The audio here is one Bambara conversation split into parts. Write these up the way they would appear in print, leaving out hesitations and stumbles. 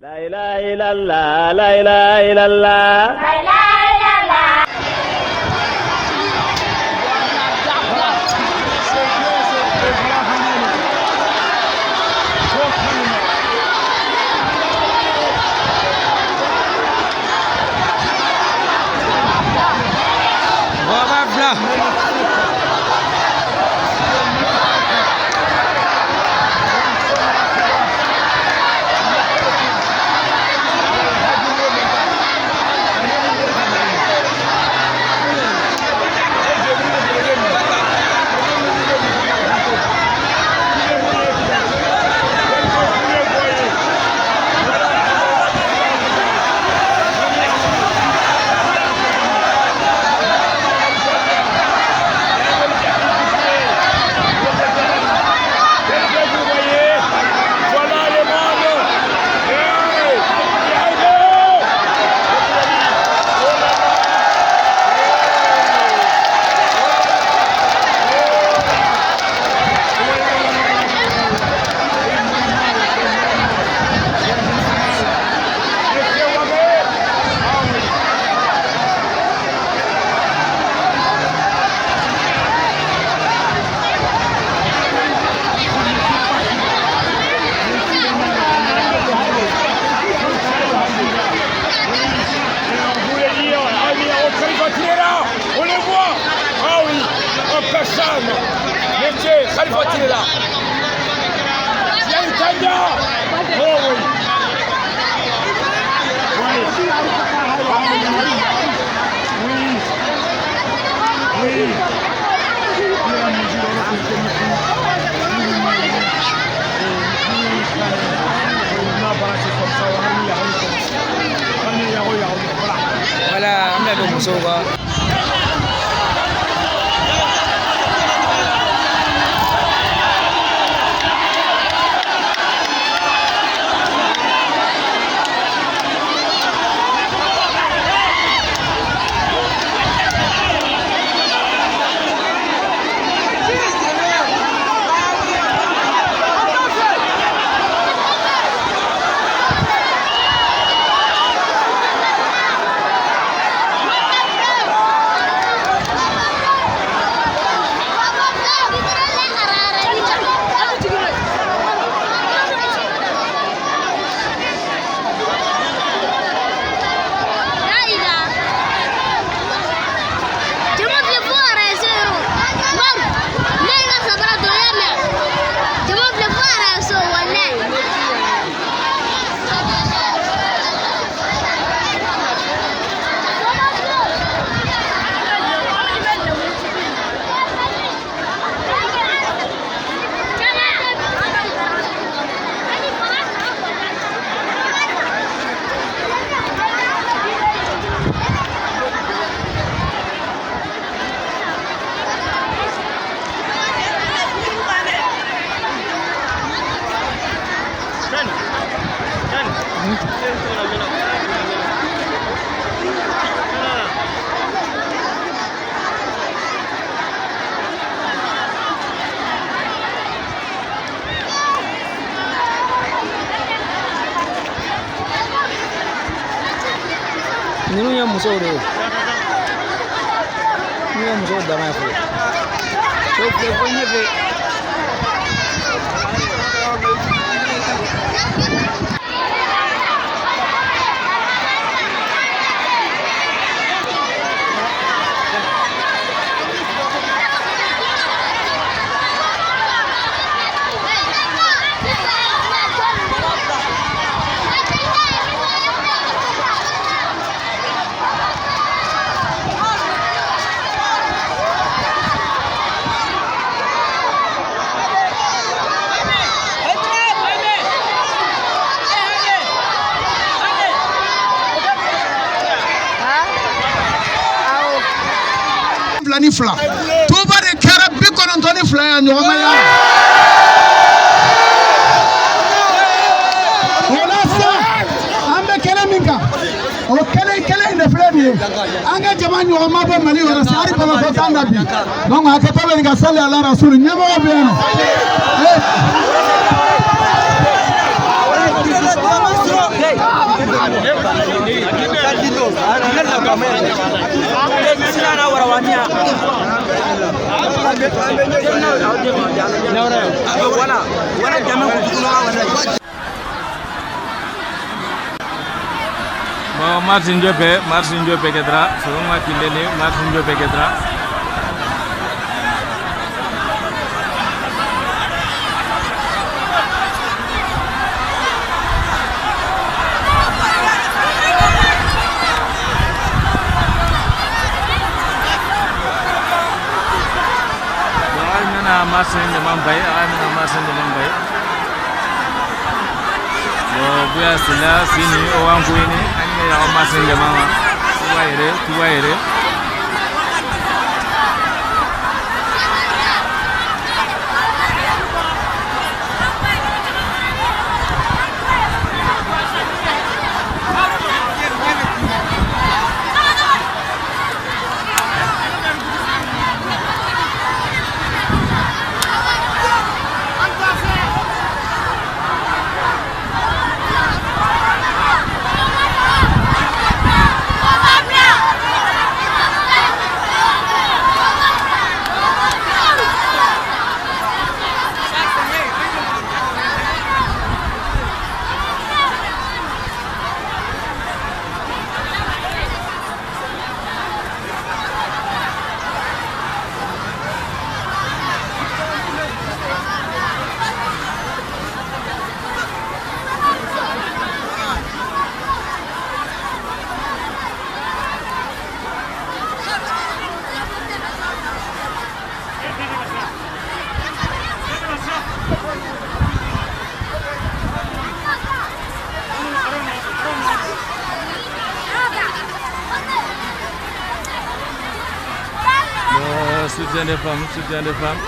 La ilaha illallah, la ilaha illallah. La ilaha illallah. Baba fila. Voilà le monde. Hey, On voulait dire, ah oui, on Khalifa il est là, on le voit. Ah oui, en personne. Monsieur Khalifa il est là. Tiens, Tanya. Oh oui. Oui. Oui. Oui. Wala an bɛna don musow ka Ninnu ye musow de ye, ninnu ye musow dama ye fɔlɔ. Cɛw filɛ fo ɲɛfɛ. Fila ni fila tuba de kɛra 92 ye a ɲɔgɔn ma y'a la. O la sisan an bɛ kɛnɛ min kan, o kɛnɛ kelen in de filɛ nin ye. An ka jama ɲɔgɔn ma bɔ Mali yɔrɔ si, hali Bamakɔ t'an na bi. Donc a kɛtɔ bɛ nin ka sali ala rasulu ɲɛmɔgɔ bɛ yen nɔ. Bon, Martin Jope, Martin Jope ketra, selon kilele Martin Jope ketra. Bon, Martin de Mambay, Martin de Mambay. Bon, buya sila sini owanguini anne ya Martin de mama. Tuwaire, tuwaire. Soutien des femmes, soutien des femmes.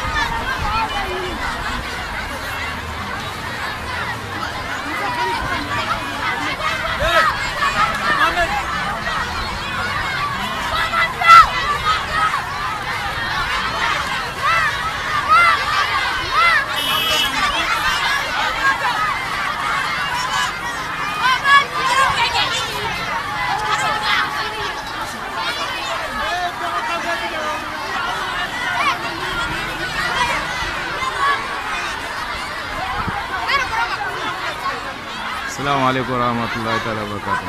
Assalamu alaikum warahmatullahi ta'ala wabarakatuh.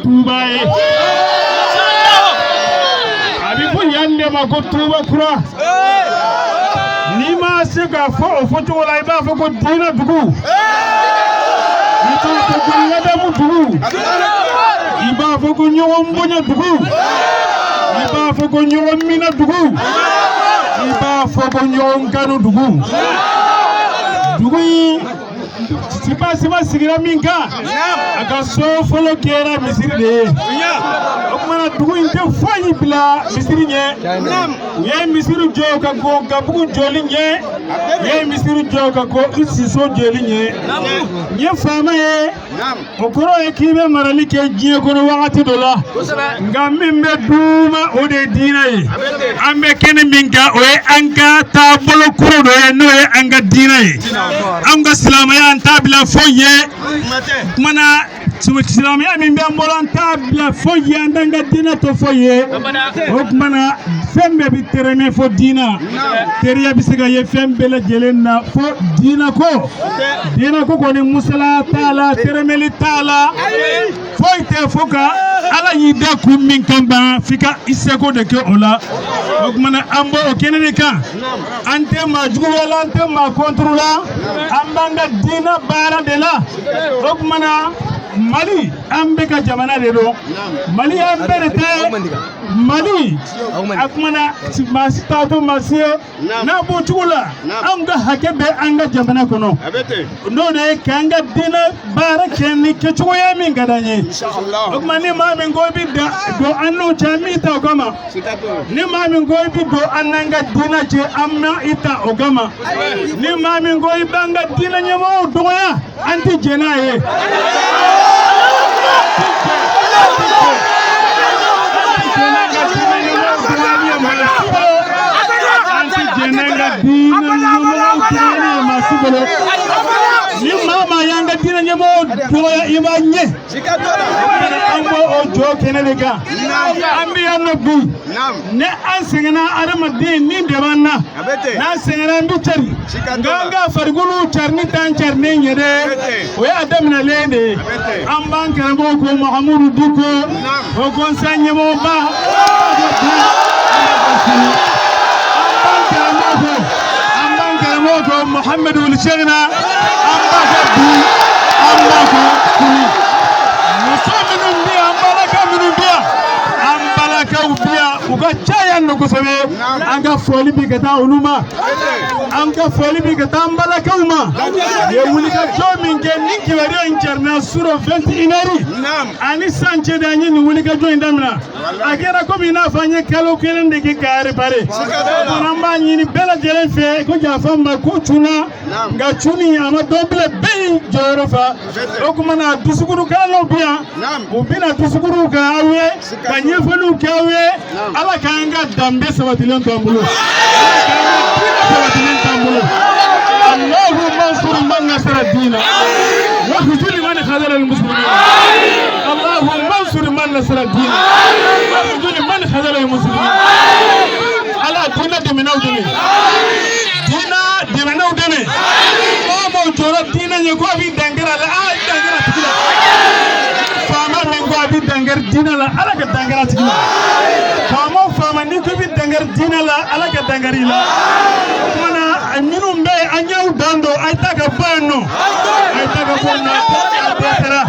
Touba ye a bɛ fɔ yan de ma ko Touba kura n'i ma se k'a fɔ o fɔcogo la i b'a fɔ ko diinɛ dugu i b'a fɔ ko ladamu dugu i b'a fɔ ko ɲɔgɔn bonya dugu i b'a fɔ ko ɲɔgɔn minɛ dugu i b'a fɔ ko ɲɔgɔn kanu dugu dugu in siba siba sigira min kan a ka so fɔlɔ kɛra misiri de ye o tuma na dugu in tɛ foyi bila misiri ɲɛ u ye misiri jɔ ka ko gabugu jɔli ɲɛ u ye misiri jɔ ka ko i siso jɔli ɲɛ n ye faama ye o kɔrɔ ye k'i bɛ marali kɛ diɲɛ kɔnɔ wagati dɔ la nka min bɛ duuma o de ye diinɛ ye an bɛ kɛnɛ min kan o ye an ka taabolo kura dɔ ye n'o ye an ka diinɛ ye an ka silamɛya an t'a bila foyi ye kuma na silamɛya min b'an bolo an t'a bila foyi ye an t'an ka diinɛ to foyi ye o tuma na fɛn bɛɛ bɛ tɛrɛmɛ fo diinɛ teriya bɛ se ka ye fɛn bɛɛ lajɛlen na fo diinɛ ko diinɛ ko kɔni musala t'a la tɛrɛmɛli t'a la foyi tɛ fo ka ala y'i da kun min kan ban f'i ka i seko de kɛ o la o tuma na an b'o kɛnɛ de kan an tɛ maa juguya la an tɛ maa kɔnturu la an b'an ka diinɛ baara de la o tuma na Mali An bɛɛ ka jamana de don. Mali y'an bɛɛ de ta ye. Mali a kumana maa si t'a to maa si ye n'a b'o cogo la. Anw ka hakɛ bɛ an ka jamana kɔnɔ, n'o de ye k'an ka diinɛ baara kɛ ni kɛcogoya min ka d'an ye. O tuma, ni maa min ko i bɛ don an n'o cɛ, an b'i ta o kama. Ni maa min ko i bɛ don an n'an ka diinɛ cɛ, an ma i ta o kama. Ni maa min ko i b'an ka diinɛ ɲɛmɔgɔw dɔgɔya, an tɛ jɛn n'a ye. An tɛ jɛn n'an ka diinɛ ɲɛmɔgɔw dɔgɔyali ye maa si bolo. Ni maa maa y'an ka diinɛ ɲɛmɔgɔw dɔgɔya, i b'a ɲɛ. An b'o o jɔ kɛnɛ de kan. An bɛ yan nɔ bi. Ni an sɛgɛnna, adamaden ni de b'an na, n'an sɛgɛnna, an bɛ cari, nka an ka farikolo carini t'an carinen ye dɛ. O y'a daminɛlen de ye. An b'an karamɔgɔ ko Mahamudu Diko, o kɔnsan ɲɛmɔgɔba, an b'an karamɔgɔ ko, an b'an karamɔgɔ ko Mohamedu Wuli Sɛkina, an b'a fɔ bi, an b'a fɔ kunu. Muso minnu bɛ yan, an balaka minnu bɛ yan, an balakaw bɛ yan, u ka ca yan nɔ kosɛbɛ. An ka foli bi ka taa olu ma, an ka foli bi ka taa an balakaw ma. U ye wulikajɔ min kɛ, ni kibaruya in carina surɔ 21 heures ani san cɛ de, an ye nin wulikajɔ in daminɛ. A kɛra komi i n'a fɔ an ye kalo kelen de kɛ k'a réparé. An b'a ɲini bɛɛ lajɛlen fɛ ko yafa n ma ko cunna, nka cunni a ma dɔn bilen, bɛɛ y'i jɔyɔrɔ fa. O tuma na, dusukurukalanw bɛ yan, u bɛna dusukuruw kɛ aw ye, ka ɲɛfɔliw kɛ aw ye. Ala k'an ka danbe sabatilen to an bolo, Ala k'an ka diinɛ sabatilen to an bolo. اللهم انصر من نصر الدين واخذل من خذل المسلمين. اللهم انصر من نصر الدين واخذل من خذل المسلمين. Ala diinɛ dɛmɛnaw dɛmɛ, diinɛ dɛmɛnaw dɛmɛ. Mɔgɔ mɔgɔ jɔra diinɛ ɲɛ ko a b'i dankari a la, a dankari a tigi la. Faama min ko a bɛ dankari diinɛ la, Ala ka dankari a tigi la. Faama o faama n'i ko i bɛ dankari diinɛ la, Ala ka dankari i la. O tuma na, minnu bɛ yen, an y'aw dan don, a ye taa ka bɔ yen nɔ, a ye taa ka bɔ yen nɔ, a dɛsɛra.